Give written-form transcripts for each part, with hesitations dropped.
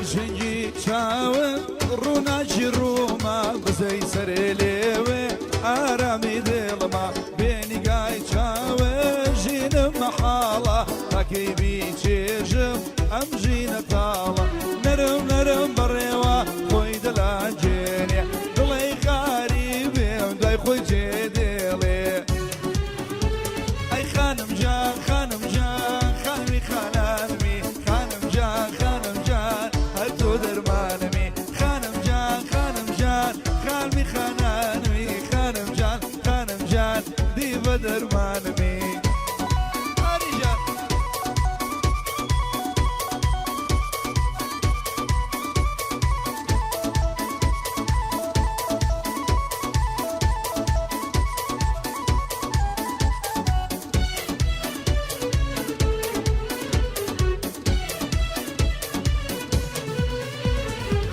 پرشنگی چاوت ڕووناکی ڕوومە، بزەی سەرێ لێوێ ئارامی دڵمە، بێ نیگای چاوت ژینم مەحاڵە، تاکەی بیچێژم ئەم ژینە تاڵە. نەرم نەرم بەڕێوە خۆی دەلانجێنێ، دڵەی غاریبێم دوای خۆی جێ دێڵێ. ئەی خانم جان خانم جان خانمی خانانمی، خانم جان خانم جان هەر تۆ دەرمانمی، خانم جان خانم جان خانمی خانانمی، خانم جان خانم جان دی بە دەرمانمی. ئاری جان.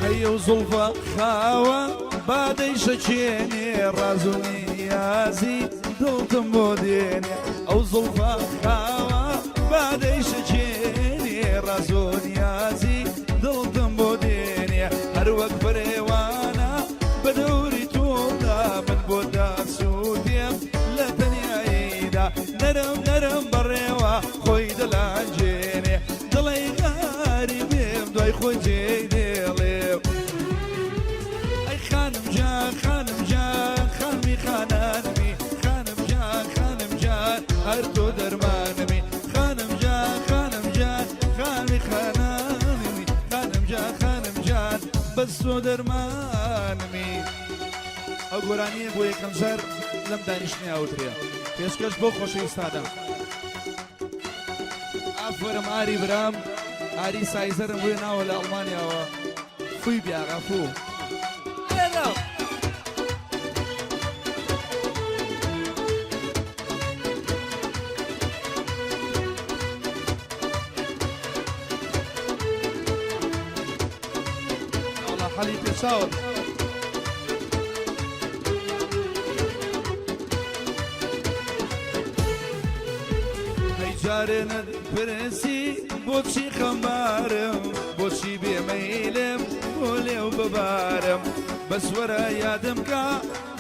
هەی ئەو زوڵفە خاوە بادەی شەکێنێ، ڕاز و نیازی دڵتم بۆ دێنێ. ئەو زوڵفە خاوە بادەی شەکێنێ، ڕاز و نیازی دڵتم بۆ دێنێ. هەر وەک پەرێوانە بە دەوری تۆدا، من بۆ داسوودێم لە تەنیاییدا. نەرم نەرم بەڕێوە خۆی دەلانجێنێ، دڵی غەریبێم دوای خۆی جێی دێڵێ. ئەی خانم جان خانم جان خانمی خانانمی، خانم جان خانم جان هەر تۆ دەرمانمی، خانم جان خانم جان خانمی خانانمی، خانم جان خانم جان بەس تۆ دەرمانمی. ئەو گۆرانییە بۆ یەکەم جار لەم دانیشتنەی ئەوترێ. پێشکەش بۆ خۆشەویستانە. ئافەرم ئاری برام، ئاری سایزەرم بۆیە ناوە لە ئەڵمانیاوە. فوی بیاغا فو. لێرە. وەڵا حەلی پێچاوە. ئەی جارێ نەتپرسی بۆچی خەمبارم، بۆچی بێمەیلم بۆ لێو ببارم، بەس وەرە یادم کە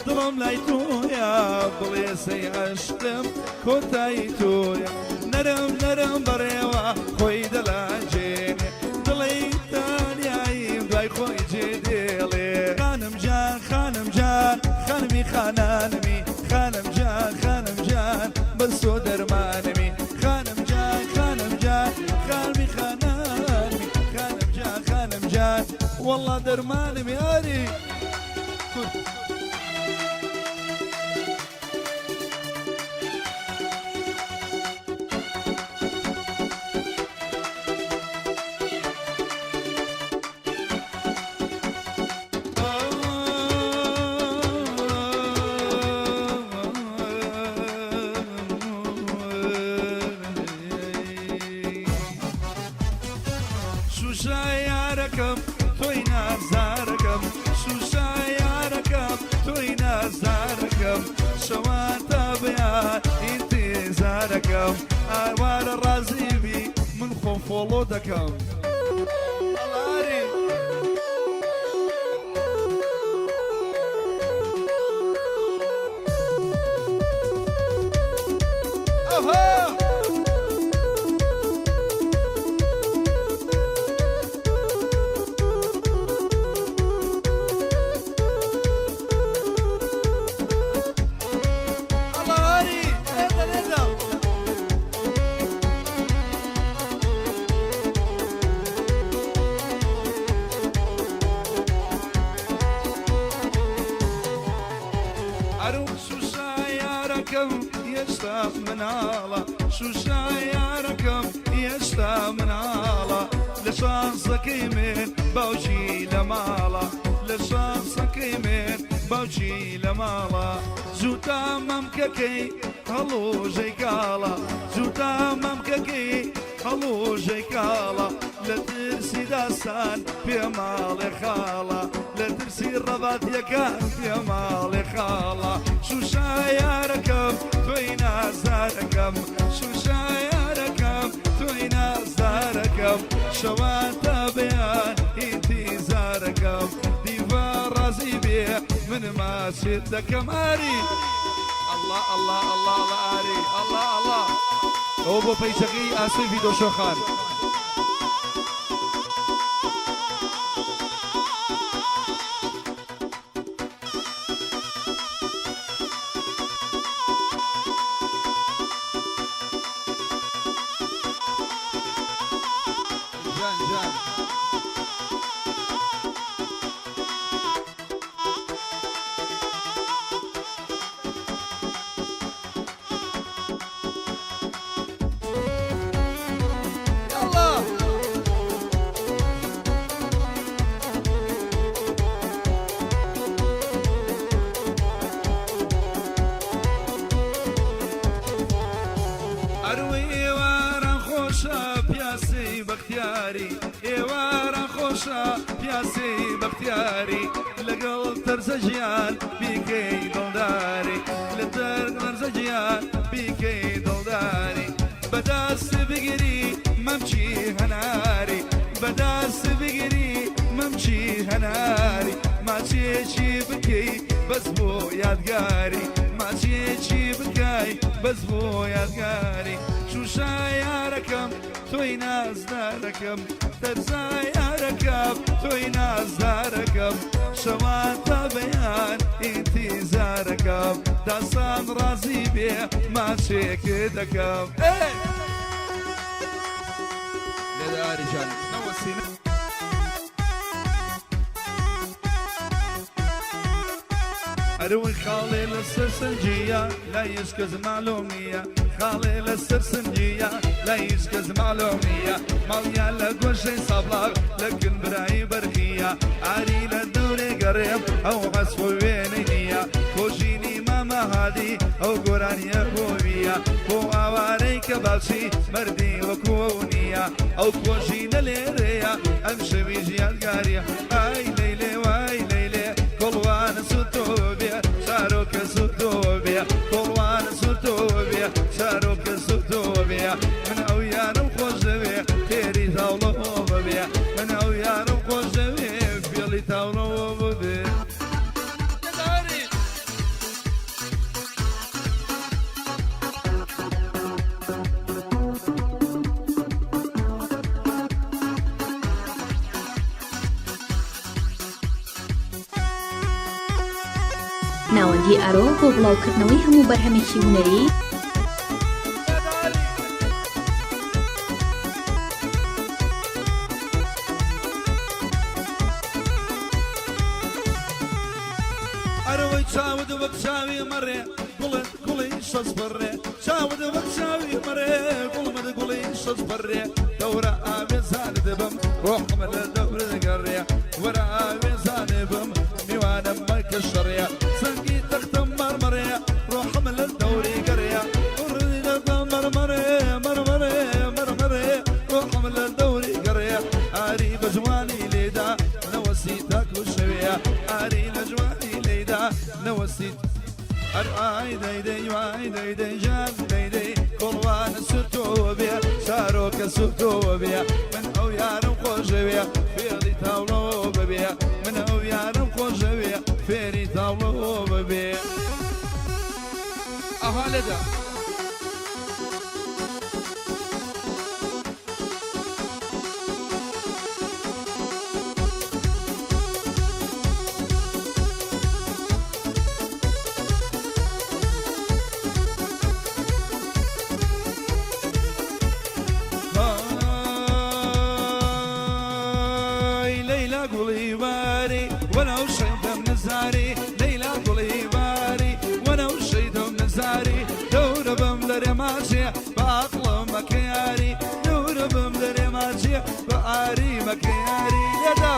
دڵم لای تۆیە، بڵێسەی عەشقم کۆتایی تۆیە. نەرم نەرم بەڕێوە خۆی دەلانجێنێ، دڵی تانیاییم دوای خۆی جێ دێڵێ. خانم جان خانم جان خانمی خانانمی، خانم جان خانم جان بەس تۆ دەرمانمی، خانم جان خانم جان خانمی خانانمی، خانم جان خانم جان وەڵا دەرمانمی. ئاری کورد. شوشە یارەکەم تۆی نازارەکەم، شوشە یارەکەم تۆی نازارەکەم، شەوان تا بەیان ئینتیزارەکەم، ئاوارە ڕازی بی من خۆم follow دەکەم. ئەڵاری. ئەها. ئەڵاری لێدە لێدە. ئەرو شوشە یارەکەم هێشتا مناڵە، شوشە یارەکەم هێشتا مناڵە، لە شانسەکەی من باوکی لە ماڵە، لە شانسەکەی من باوکی لە ماڵە، زووتا مەمکەکەی هەڵوژەی کاڵە، زووتا مەمکەکەی هەڵوژەی کاڵە، لە ترسی داستان پێ ماڵێ خاڵە، لە ترسی ڕەباتیەکان پێ ماڵێ خاڵە. شوشە یارەکەم تۆی نازارەکەم، شوشە یارەکەم تۆی نازارەکەم، شەوان تا بەیان. ماچێت دەکەم ئاری ئەڵڵا ئەڵڵا ئەڵڵا ئەڵڵا ئاری ئەڵڵا ئەڵڵا ئەوە بۆ پەیجەکەی ئاسۆی ڤیدۆ شۆخان. جان جان. يلا. ئەروەی ئێواران خۆشە پیاسەی بەختیاری ئێواران خۆشە پیاسەی بەختیاری لەگەڵ تەرزە ژیان بیکەی دڵداری لە تەر تەرزە ژیان بیکەی دڵداری بەدەست بگری مەمچی هەناری بەدەست بگری مەمچی هەناری ماچێکی بکەی بەس بۆ یادگاری ماچێکی بکەی بەس بۆ یادگاری شوشە یارەکەم تۆی نازدارەکەم تەرزە یارەکەم تۆی نازدارەکەم شەوان تا بەیان ئینتیزارەکەم داستان ڕازی بێ ماچێک دەکەم. لێدە ئاری جان نەوەسی. ئەروی خاڵێ لەسەر سنجیە لای هیچ کەس مەعلوم نییە خاڵێ لەسەر سنجیە لای هیچ کەس مەعلوم نییە ماڵیان لە گۆشەی سابڵاغ لە کن برای بەرخیە ئاری لە دەورێ گەڕێم ئەو عەسف و وێنەی نییە کۆژینی مامە هادی ئەو گۆرانیە بۆویە بۆ ئاوارەی کە باچی مەردی وەکو ئەو نییە ئەو کۆژینە لێرەیە ئەم شەویش یادگاریە ئای لەیلێ وای لەیلێ کۆڵوانە سوتۆ بێ چارۆکە سوتۆ بێ کۆڵوانە سوتۆ بێ چارۆکە سوتۆ بێ من ئەو یارم خۆش دەوێ فێری تاوڵەوە ببێ من ئەو یارم خۆش دەوێ فێڵی تاوڵەوە ببێ. ناوەندی ئارۆ بۆ بڵاوکردنەوەی هەموو بەرهەمێکی هونەری. ئەرەوەی چاوت وەک چاوی مەڕێ گوڵت گوڵی شەست پەڕێ چاوت وەک چاوی مەڕێ گوڵمت گوڵی شەست پەڕێ دەورە ئاوێزانت بم ڕۆحم لە دەورت گەڕێ وەرە ئاوێزانێ بم میوانم مەکە شەڕێ سەنگی تەختم مەرمەڕێ ڕۆحم لە دەوری گەڕێ مەرمەڕێ مەرمەڕێ مەرمەڕێ ڕۆحم لە دەوری گەڕێ ئاری بە جوانی لێدا نەوەسی تاکو شەوێ ئاری لە جوانی لێدا نەوەسی هەر ئای دەی دەی وای دەی دەی جان دەی دەی کۆڵوانە سوتۆ بێ چارۆکە سوتۆ بێ من ئەو یارم خۆشەوێ فێڵی تاوڵەوە ببێ من ئەو یارم خۆشەوێ فێری تاوڵەوە ببێ. ئەها لێدا. ئای لەیلا گوڵی باری وەنەو شەیدەم نزاری لەیلا گوڵی باری وەنەو شەیدەم نزاری دەورە بم لەرێ ماچێ بە عەقڵم مەکە یاری دەورە بم لەرێ ماچێ بە ئاری مەکە یاری لێدا.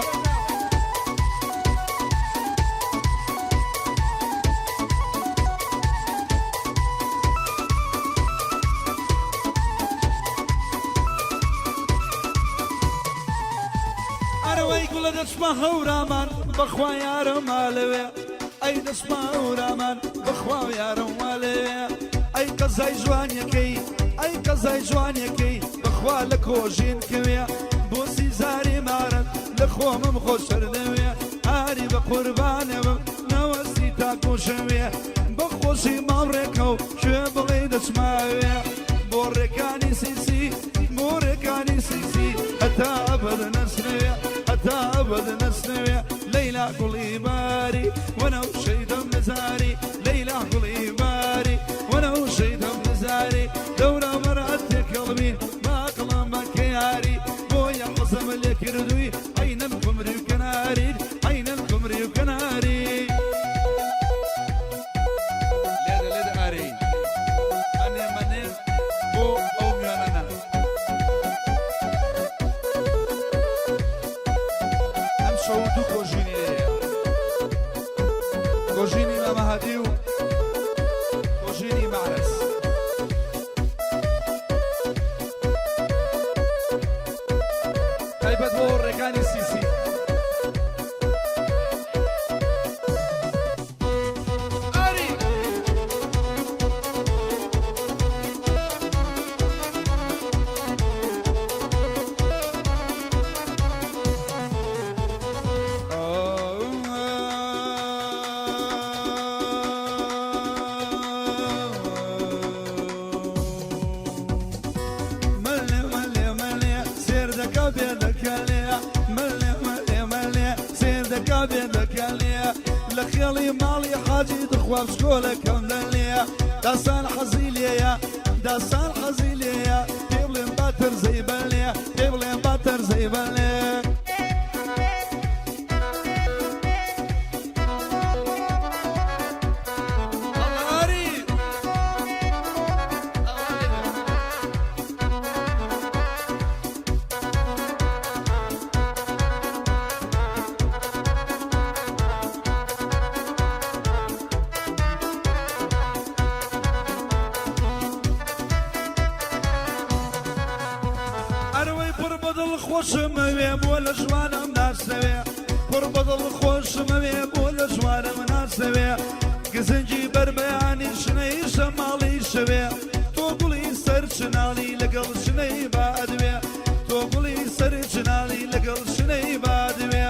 ئەرەوەی گوڵە دەچمە هەورامان بەخوا یارم مالەوێ ئەی دەچمە هەورامان بەخوا یارم والەوێ ئەی قەزای جوانیەکەی ئەی قەزای جوانیەکەی بەخوا لە کۆژین کەوێ بۆ سیزاری مارت لە خۆمم خۆشتر دەوێ ئاری بە قوربانە بم نەوەستی تا. خۆشەوێ بە خۆشی ماڵ ڕێکەو کوێ بڵێ دەچماوێ بۆ ڕێکانی سیسی بۆ ڕێکانی سیسی هەتا ئەبەد نەسنەوێ هەتا ئەبەد نەسنەوێ لەیلا گوڵی باری وەنەوشەی دەم نزاری لەیلا گوڵی باری وەنەوشەی دەم نزاری دەورە بەرات تێکەڵبین باقڵم بەکە یاری بۆیە حەزم لێ کردووی عەینەن قومری و کەناریت عەینەن قومری و کەناری. لێدە لێدە ئاری مەنێ مەنێ بۆ ئەو میوانانە. ئەمشەو دوو کۆژینی لێیە، کۆژینی مامە هادی و کۆژینی مەعرەز. تایبەت بۆ ڕێکانی سیسی. ئاری. مەلێ مەلێ مەلێ سێر دەکا بێ دەکەلێ مەلێ مەلێ مەلێ سێر دەکا بێ دەکەلێ لە خێڵی ماڵی حاجی دخوا بچکۆلەکەم دەلێ داسان حەزی لێیە داسان حەزی لێیە پێ بڵێم با تەرزەی بەلێ پێ بڵێم با تەرزەی بەلێ. ئەرەوەی پڕ بەدڵ خۆشمەوێ بۆ لە ژوانم ناسەوێ پڕ بەدڵ خۆشمەوێ بۆ لە ژوانم ناسەوێ گزنگی بەربەیانی شنەی شەماڵی شەوێ تۆ گوڵی سەر چناڵی لەگەڵ شنەی بادوێ تۆ گوڵی سەر چناڵی لەگەڵ شنەی بادوێ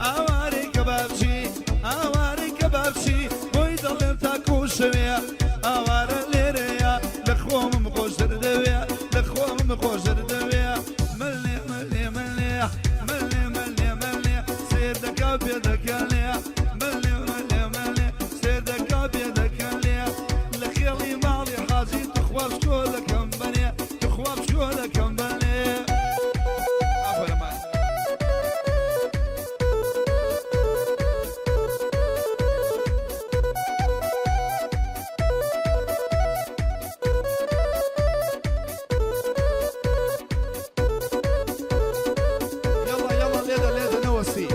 ئاوارەی کەبابچی ئاوارەی کەبابچی بۆی دەڵێم تاکو شەوێ ئاوارە لێرەیە لە خۆمم خۆشتر دەوێ لە خۆمم خۆشتر دەوێ ملێ ملێ ملێ ملێ ملێ ملێ سێر دەکا پێ دەکەلێ ملێ ملێ ملێ سێر دەکا پێ دەکەلێ لە خێڵی ماڵی حاجی تخوا بچکۆلەکەم بەنێ تخوا بچکۆلەکەم بەنێ. ئافەرەمان. یەڵا یەڵا لێدە لێدە نەوەستی.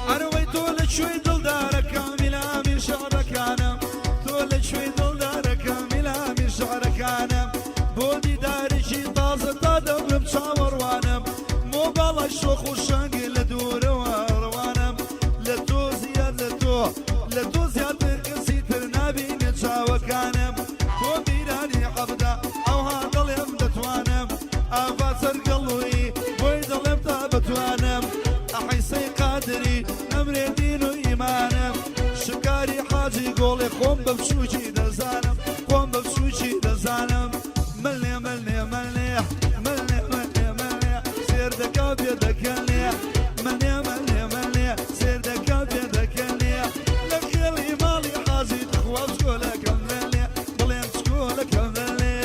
ئەرەوەی تۆ لە کوێی دڵدارەکەم ئیلامی شعرەکانم تۆ لە کوێی دڵدارەکەم ئیلامی شعرەکانم بۆ دیدارێکی تازە تا دەمرم چاوەڕوانم بۆ باڵای شۆخ و شەنگ لە دوورەوە ڕوانم لە تۆ زیاد لە تۆ لە تۆ زیاتر کەسی تر نابینێ چاوەکانم تۆ میرانی عەبدە ئەوها دەڵێم دەتوانم ئاڤا سەرگەڵووی بۆی دەڵێم تا بتوانم ئەحیسەی قادری نەمرێ دین و ئیمانم شکاری حاجی گۆڵێ خۆم بە بچووکی دەزانم خۆم بە بچووکی دەزانم ملێ ملێ ملێ ملێ ملێ ملێ سێر دەکا پێ دەکەنێ ملێ ملێ ملێ سێر دەکا پێ دەکەنێ لە خێڵی ماڵی حاجی تخوا بچکۆلەکەم دەلێ بڵێم بچکۆلەکەم دەلێ.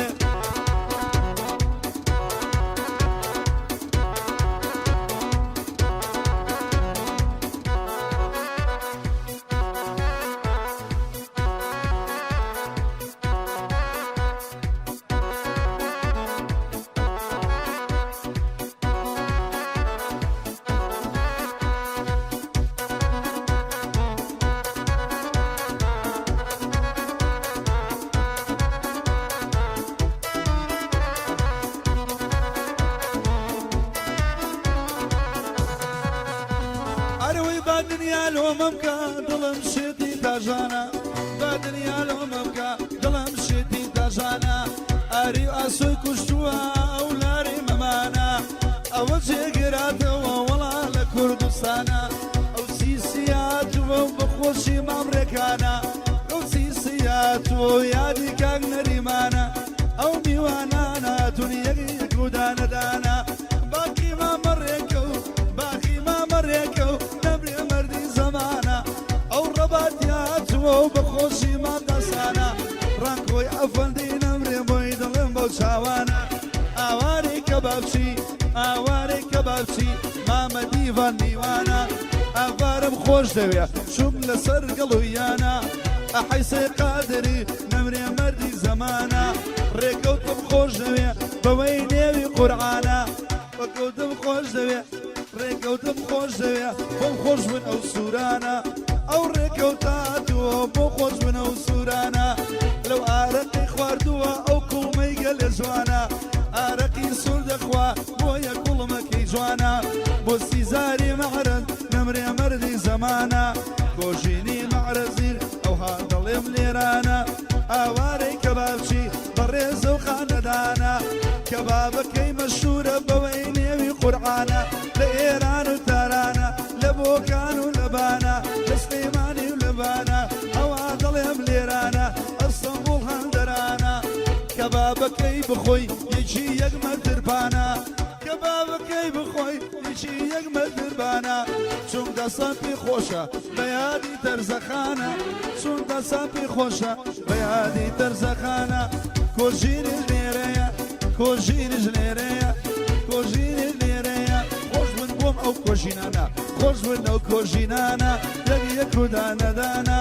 ئەرەوەی با دنیا لۆمە بکا دڵم شێتی تاژانە با دنیا لۆمە بکا دڵم شێتی تاژانە ئاری و ئاسۆی کوشتووە ئەو لاری مەمانە ئەوە جێگراتەوە وەڵا لە کوردستانە ئەو سیسیات. خۆشی مام ڕێکانە، ڕەوسی سیات و یادی کاک نەریمانە، ئەو میوانانە هاتوون یەک یەک و دانە دانە، باقی مامە ڕێکەو، باقی مامە ڕێکەو، نەمرێ مەردی زەمانە، ئەو ڕەباتی هاتووە و بە خۆشی مام داسانە، ڕانکۆی ئەفەندی نەمرێ بۆی دڵم بەو چاوانە، ئاوارەی کەبابچی، ئاوارەی کەبابچی، مامە دیڤان میوانە، ئاڤارم خۆش دەوێ چووم لەسەر گەڵوویانە، ئەحەی سەی قادری نەمرێ مەردی زەمانە، ڕێکەوتم خۆش دەوێ بەوەی نێوی قورعانە، بەکەوتم خۆش دەوێ ڕێکەوتم خۆش دەوێ بۆم خۆش بن ئەو سوورانە، ئەو ڕێکەوتە هاتووە بۆ خۆش بن ئەو سوورانە، لەو ئارەقەی خواردووە ئەو کوڵمەی گەلێ جوانە، ئارەقی سوور دەخوا بۆیە کوڵمەکەی جوانە، بۆ سیزاری مەعرەز نەمرێ مەردی زەمانە، کۆژینی مەعرەزیر ئەوها دەڵێم لێرانە، ئاوارەی کەبابچی بەڕێزە و خانەدانە، کەبابەکەی مەشهوورە بەوەی نێوی قورعانە، لە ئێران و تارانە، لە بۆکان و لە بانە، لە سلێمانی و لە بانە، ئەوا دەڵێم لێرانە، ئەستەنبوڵ هەندەرانە، کەبابەکەی بخۆی یەکی یەک مەتر پانە، کەبابەکەی بخۆی یەکی یەک مەتر بانە، چون دەسەم پێی خۆشە بە یادی تەرزەخانە، چون دەسەم پێی خۆشە بە یادی تەرزەخانە، کۆژیرش لێرەیە، کۆژیرش لێرەیە، کۆژیرش لێرەیە، خۆش بن بۆم ئەو کۆژینانە، خۆش بن ئەو کۆژینانە، یەک یەک و دانە دانە،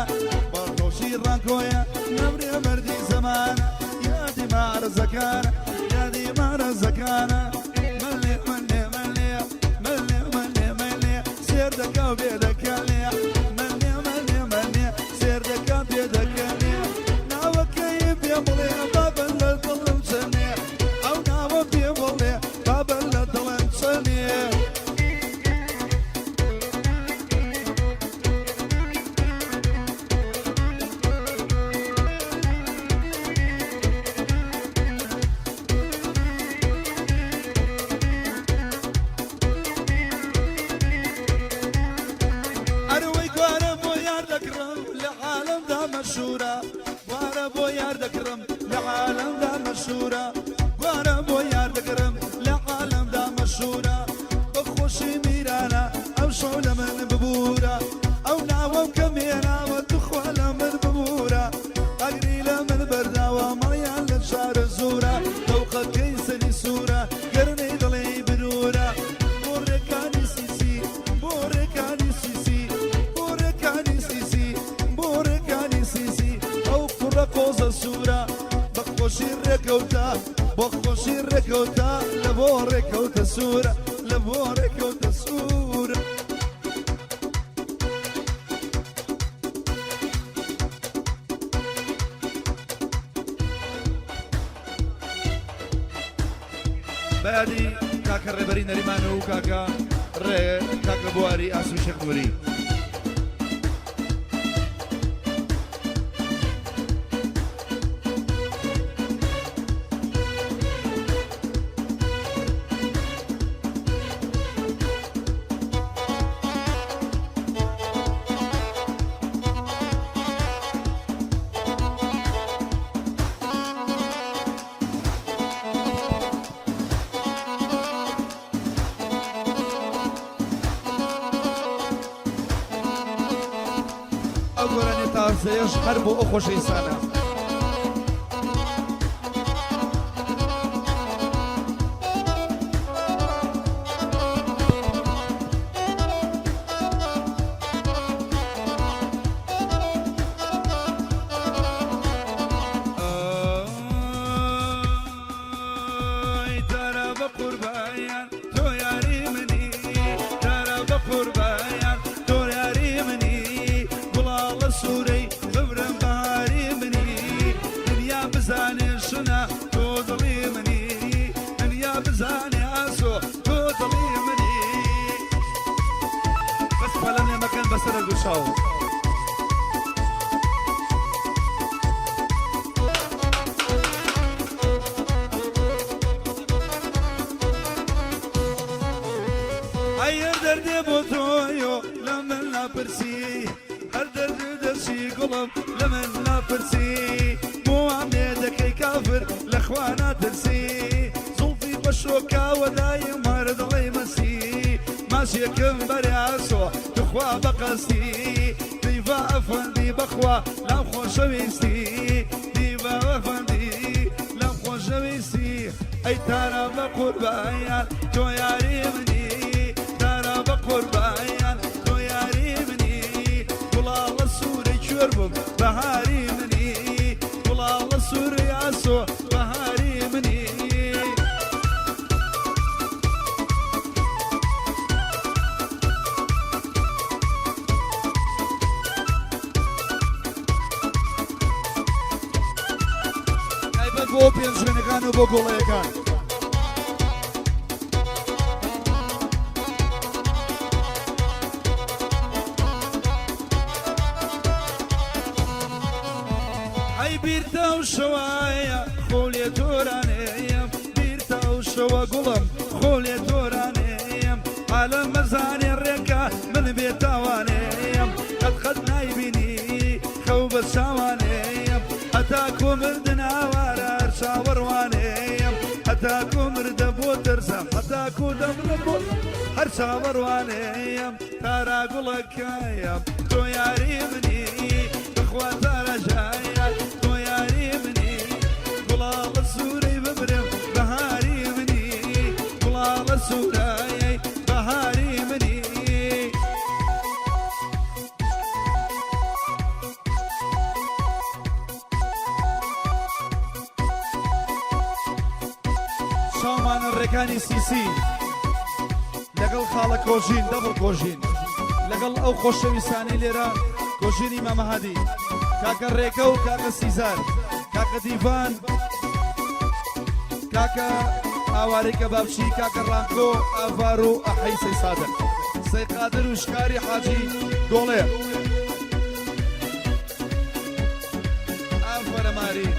باڵخۆشی ڕانکۆیە، نەمرێ مەردی زەمانە، یادی مارەزەکانە، یادی مارەزەکانە، مەلێ مەلێ مەلێ مەلێ مەلێ مەلێ سێر دەکا و بێدەکەنێ، مەلێ مەلێ مەلێ سێر دەکا بێدەکەنێ، ناوەکەی پێ بڵێ بابە لە دڵم چەنێ، ئەو ناوە پێ بڵێ بابە لە دڵم چەنێ. ئەرەوەی گوارە بۆ یار دەکڕم لە عالەمدا مەشهورە، گوارە بۆ یار دەکڕم لە عالەمدا مەشهورە، گوارە بۆ یار دەکڕم لە عالەمدا مەشهورە، بە خۆشی میرانە ئەو شەو لە من ببوورە، ئەو ناوەم کە مێناوە توخوا لە من ببوورە، ئاگری لە من بەرداوە ماڵیان لە شارە زۆرە، تەوقەکەی سەری سوورە گەرمەی دڵی بروورە، بۆ ڕێکانی سیسی بۆ ڕێکانی سیسی بۆ ڕێکانی سیسی بۆ ڕێکانی سیسی، ئەو کوڕە قۆزە سوورە بە خۆشی ڕێکەوتە، بۆ خۆشی ڕێکەوتە لە بۆ ڕێکەوتە سوورە، لە بۆ ڕێکەوتە سوورە. بەیادی کاکە ڕێبەری نەریمان و کاکە ڕێ کاکە بواری ئاسو شێخ نوری. ئەو گۆرانیە تازەیەش هەر بۆ ئەو خۆشەویستانە. ئای تارا بە قوربانیان تۆ یاری منی، تارا بە قوربانیان تۆ یاری منی، گوڵاڵە سوورەی ببرم بەهاری منی، دنیا بزانێ شنە تۆ دڵی منی، دنیا بزانێ ئاسۆ تۆ دڵی منی. بەس پەلەم لێ مەکەن بەسەر هەردوو چاوم. ئەی هەر دەردێ بۆ تۆیۆ لە من ناپرسی، هەر دەردێ گوڵم لە من ناپرسی، بۆ وام لێ دەکەی کافر لە خوا ناترسی. زوڵفی بە شۆکاوە دایم هەر دڵی مەسی، ماسیەکم بەرێ ئاسۆ توخوا بە قەستی. دیڤا ئەفەندی بەخوا لام خۆشەویستی، دیڤا ئەفەندی لام خۆشەویستی. ئەی تارا بە قوربانیان تۆ یاری منی، تارا بە قوربانیان تۆ یاری منی. گوڵاڵە سوورەی کوێر بووم بەهاری منی، گوڵاڵە سوورەی ئاسۆ بەهاری منی. تایبەت بۆ پێنجوێنەکان و بۆ گۆڵەیەکان. ئەی بیرتە ئەو شەوایە خۆ لێ تۆرانێم، بیرتە ئەو شەوە گوڵم خۆ لێ تۆرانێم. عالەم مەزانێ ڕێکە من بێتاوانێم، قەت قەت نایبینی خەو بە چاوانێم. هەتاکۆ مردن ئاوارە هەر چاوەڕوانێم، هەتاکۆ مردە بۆ ترسم، هەتاکۆ دەمرم بۆ هەر چاوەڕوانێم. تارا گوڵەکەیم تۆ یاری منی، بەخوا تارا ژایە تۆ یاری منی. گوڵاڵە سوورەی بمرم بەهاری منی، گوڵاڵە سوورایەی بەهاری منی. چاومانە ڕێکانی سیسی لەگەڵ خاڵە کۆژین دەبڵ کۆژین لەگەڵ ئەو خۆشەویستانەی لێرە کۆژینی مامەهادی کاکە ڕێکە و کاکە سیزار کاکە دیڤان کاکە ئاوارەی کەبابچی کاکە ڕانکۆ ئاڤار و ئەحەی سەی سادق سەی قادر و شکاری حاجی گۆڵێ. ئافەرە ماری.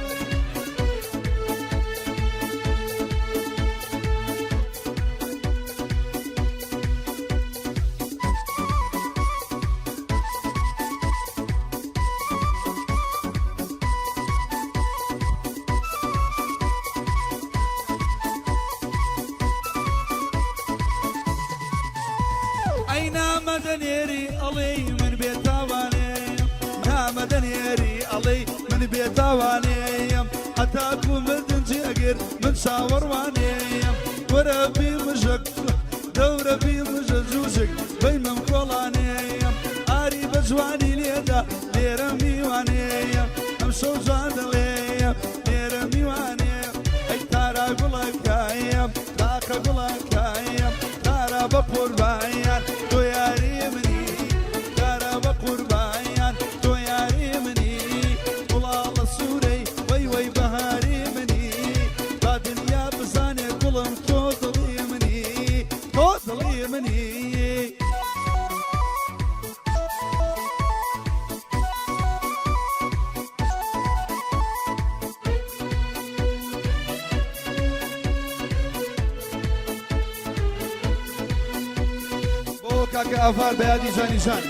ئەی نامە دەنێری ئەڵێی من بێتاوانێم، نامە دەنێری ئەڵێی من بێتاوانێم. هەتاکو مردن جێگر من چاوەڕوانێم. وەرە بیمژە دەورە بیمژە جوجک بەیمەم کۆڵانێم. ئاری بە جوانی لێدا لێرە میوانێم، ئەم شەو جوان دەڵێم لێرە میوانێم. ئەی تارا گوڵەکەیم تاقە گوڵەکەیم، تارا بە قوربانیان تۆ یاری منی، تارا بە قوربانیان تۆ یاری منی. گوڵاڵە سوورەی وەی وەی بەهاری منی، با دنیا بزانێ گوڵم تۆ دڵی منی، تۆ دڵی منی. بۆ کاکە ئاڤار بە یادی جانی جان.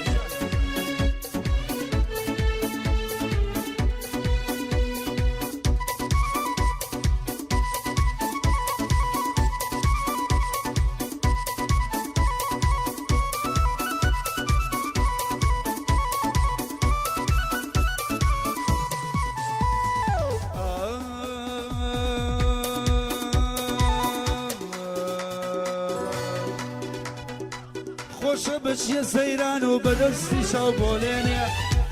خۆشە بچیە سەیران و بەدەستی شاو بۆلێنێ،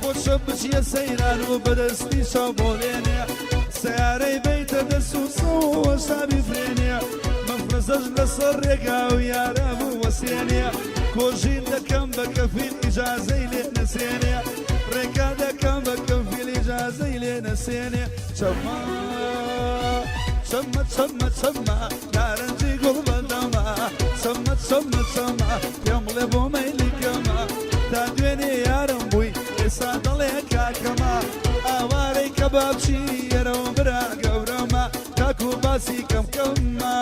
خۆشە بچیە سەیران و بەدەستی شاو بۆلێنێ. سیارەی بیتە دەست و سەوە شابی فرێنێ، مەفرەزەش لەسەر ڕێگا و یارە بوو وەسێنێ. کۆژین دەکەم بە کەفیل ئیجازەی لێ نەسێنێ، ڕێکا دەکەم بە کەفیل ئیجازەی لێ نەسێنێ. چەمە چەمە چەمە چەمە نارنجی گوڵ بەدەمە، چەمە چەمە چەمە پێم بڵێ بۆ مەیلی کەمە. تا دوێنێ یارم بووی ئێستا دەڵێ کاکەمە، ئاوارەی کەبابچی یەرەوە برا گەورەمە، تاکو باسی کەم کەمە.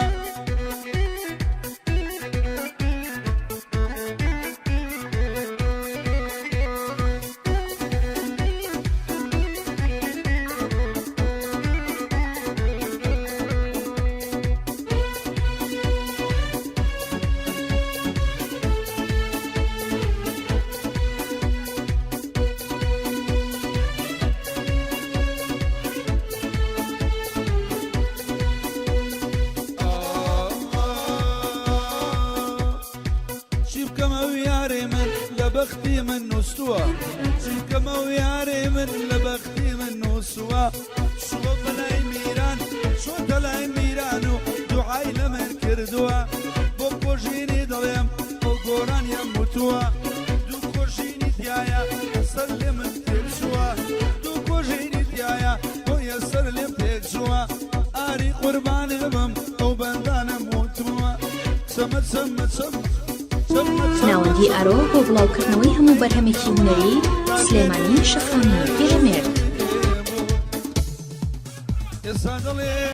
بەختی من نووسووە، چونکەمە و یارەی من لە بەختی من نووسووە. چووە بەلای میران، چۆتە لای میران و دوعای لە من کردووە. بۆ کۆژینی دەڵێم ئەو گۆرانیەم وتووە، دوو کۆژینی تایە سەر لێ من تێکچووە، دوو کۆژینی تایە بۆیە سەر لێم تێکچووە. ئاری قوربانی بم ئەو بەندانم وتووە، چەمە چەمە چەم چەمە چەمە. ناوەندی ئارۆ بۆ بڵاوکردنەوەی هەموو بەرهەمێکی هونەری، سلێمانی، شەقامی پیرەمێرد. ئێستا دەڵێ.